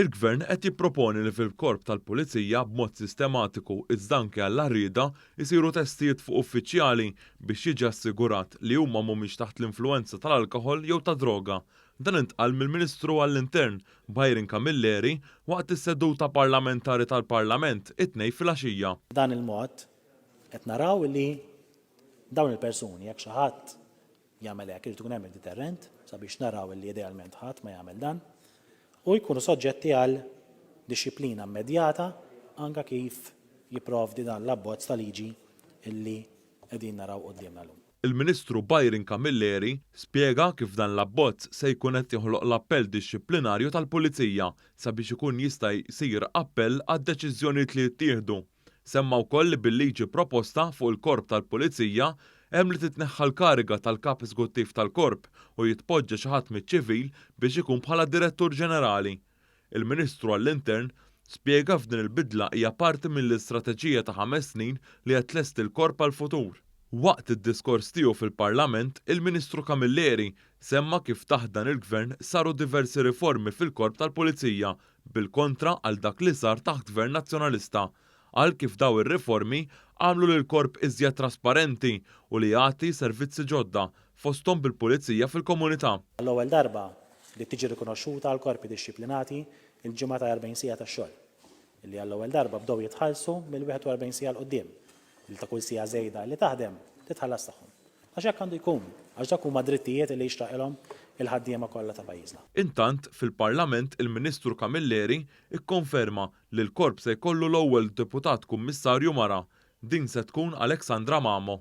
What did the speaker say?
Il-Gvern qed jipproponi li fil-Korp tal-Pulizija b'mod sistematiku iżda anke għall-għarrieda jsiru testijiet fuq uffiċjali biex jiġi assigurat li huma mhumiex taħt l-influwenza tal-alkoħol jew tad-droga. Dan intqal mill-Ministru għall-Intern, Byron Camilleri, waqt is-seduta parlamentari tal-Parlament it-Tnejn filgħaxija. B'dan il-mod qed naraw li dawn il-persuni jekk xi ħadd jagħmel hekk, irid ikun hemm id-deterrent sabiex naraw li idealment ħadd ma jagħmel dan, u jkunu soġġetti għal dixxiplina immedjata anke kif jipprovdi dan l-abbozz ta' liġi li qegħdin naraw quddiemna llum. Il-Ministru Byron Camilleri spjega kif dan l-abbozz se jkun qed joħloq l-appell dixxiplinarju tal-Pulizija sabiex ikun jista' jsir appell għad-deċiżjonijiet li jittieħdu. Semma wkoll li bil-liġi proposta fuq il-Korp tal-Pulizija hemm li titneħħa l-kariga tal-Kap Eżguttiv tal-Korp u jitpoġġa xi ħadd miċ-ċivil biex ikun bħala Direttur Ġenerali. Il-Ministru għall-Intern spjega f'din il-bidla hija parti mill-istrateġija ta' ħames snin li qed tlesti l-Korp għall-futur. Waqt id-diskors tiegħu fil-Parlament, il-Ministru Camilleri semma kif taħt dan il-Gvern saru diversi riformi fil-Korp tal-Pulizija bil-kontra għal dak li sar taħt Gvern Nazzjonalista. Qal kif daw ir-riformi għamlu lill-Korp iżjed trasparenti u li jagħti servizzi ġodda, fosthom bil-Pulizija fil-komunità. Għall-ewwel darba bdiet tiġi rikonoxxuta għall-korpi dixxiplinati l-ġimgħa ta' 40 siegħa ta' xogħol, li għall-ewwel darba bdew jitħallsu mill-41 siegħa 'l quddiem, li ta' kull siegħa żejda li taħdem titħallas tagħhom. Għax hekk għandu jkun, għax dak huma drittijiet li jixraqilhom il-ħaddiema kollha ta' pajjiżna. Intant, fil-Parlament il-Ministru Camilleri kkonferma li l-Korp se jkollu l-ewwel Deputat Kummissarju mara. Din se tkun Alexandra Mamo.